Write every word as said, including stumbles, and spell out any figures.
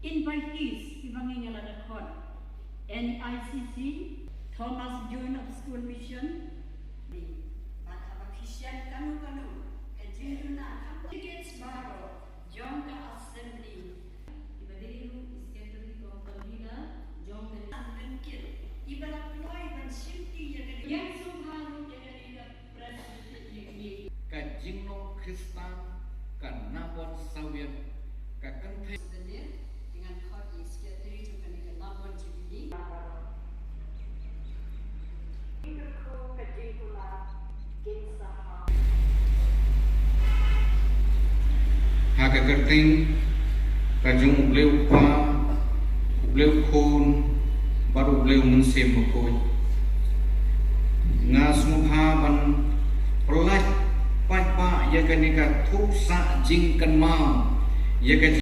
Invitees kiba ngi la da khot: N I C C, Thomas Jones of School Mission. Bad haba phi shem kano kano ka jingduna, ka delegates baroh jong ka assembly, iba dei ruh i secretary, convener jong ka, ban kit iba la kloi ban shimti ïa ka, ïa sngewbha ruh ïa ka dei ka Ka jinglong Khristan ka Nabon Sawian ka kynthei. Ha ka kyrteng ka jong U Blei U Kpa, U Blei U Khun bad U Blei U Mynsiem Bakhuid. Nga sngewbha ban pyllait paidbah ïa kane ka thuh sah jingkynmaw ïa ka